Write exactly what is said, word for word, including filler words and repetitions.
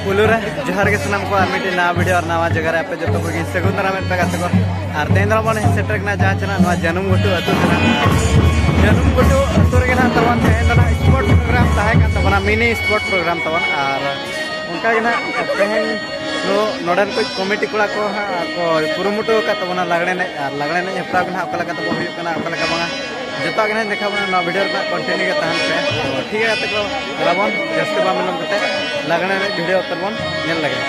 ᱯᱩᱭᱞᱩ ᱨᱮ ᱡᱚᱦᱟᱨ ᱜᱮ ᱥᱟᱱᱟᱢ ᱠᱚ, ᱟᱨ ᱢᱤᱫᱴᱮᱱ ᱱᱟᱣᱟ ᱵᱷᱤᱰᱤᱭᱳ ᱟᱨ ᱱᱟᱣᱟ ᱡᱟᱭᱜᱟ ᱨᱮ ᱟᱯᱮ ᱡᱚᱛᱚ ᱠᱚᱜᱮ ᱥᱟᱹᱜᱩᱱ ᱫᱟᱨᱟᱢᱮᱫ ᱯᱮ ᱜᱟᱛᱮ ᱠᱚ᱾ ᱟᱨ ᱛᱮᱦᱮᱧ ᱫᱚ ᱵᱚᱱ ᱦᱮᱡ ᱥᱮᱴᱮᱨ ᱠᱟᱱᱟ ᱡᱟᱦᱟᱸ ᱪᱮ ᱱᱟᱜ ᱱᱚᱣᱟ ᱡᱟᱹᱱᱩᱢ ᱜᱷᱩᱴᱩ ᱟᱹᱛᱩ ᱠᱟᱱᱟ᱾ ᱡᱟᱹᱱᱩᱢ ᱜᱷᱩᱴᱩ ᱟᱹᱛᱩ ᱨᱮᱜᱮ ᱱᱟᱜ ᱛᱟᱵᱚᱱ ᱛᱮᱦᱮᱧ ᱫᱚ ᱱᱟᱜ ᱥᱯᱳᱨᱴ ᱯᱨᱳᱜᱨᱟᱢ ᱛᱟᱦᱮᱸ ᱠᱟᱱ ᱛᱟᱵᱚᱱᱟ, ᱢᱤᱱᱤ ᱥᱯᱳᱨᱴ ᱯᱨᱳᱜᱨᱟᱢ ᱛᱟᱵᱚᱱ᱾ ᱟᱨ ᱚᱱᱠᱟ ᱜᱮ ᱱᱟᱜ ᱛᱮᱦᱮᱧ ᱫᱚ ᱱᱚᱰᱮᱱ ᱠᱚ ᱠᱚᱢᱤᱴᱤ ᱠᱚᱲᱟ ᱠᱚ ᱦᱟᱸᱜ ᱠᱚ ᱠᱩᱨᱩᱢᱩᱴᱩ ᱟᱠᱟᱫ ᱛᱟᱵᱚᱱᱟ ᱞᱟᱜᱽᱲᱮ ᱮᱱᱮᱡ, ᱟᱨ ᱞᱟᱜᱽᱲᱮ ᱮᱱᱮᱡ ᱦᱮᱯᱨᱟᱣ ᱜᱮ ᱱᱟᱜ ᱚᱠᱟ ᱞᱮᱠᱟ ᱛᱟᱵᱚᱱ ᱦᱩᱭᱩᱜ ᱠᱟᱱᱟ, ᱚᱠᱟ ᱞᱮᱠᱟ ᱵᱟᱝᱟ, ᱡᱚᱛᱚᱣᱟᱜ ᱜᱮ ᱱᱟᱜ ᱫᱮᱠᱷᱟᱣ ᱵᱚᱱᱟ᱾ ᱱᱚᱣᱟ ᱵᱷᱤᱰᱤᱭᱳ ᱨᱮᱱᱟᱜ ᱠᱚᱱᱴᱤᱱᱤᱭᱩ ᱜᱮ ᱛᱟᱦᱮᱱ ᱯᱮ᱾ ᱛᱚ ᱴᱷᱤᱠ ᱜᱮᱭᱟ ᱜᱟᱛᱮ ᱠᱚ, ᱟᱞᱚᱵᱚᱱ ᱡᱟᱹᱥᱛᱤ ᱵᱟᱝ ᱵᱤᱞᱚᱢ ᱠᱟᱛᱮ ᱞᱟᱜᱽᱲᱮ ᱮᱱᱮᱡ ᱵᱷᱤᱰᱤᱭᱳ ᱩᱛᱟᱹᱨ ᱵᱚᱱ ᱧᱮᱞ ᱞᱮᱜᱮ᱾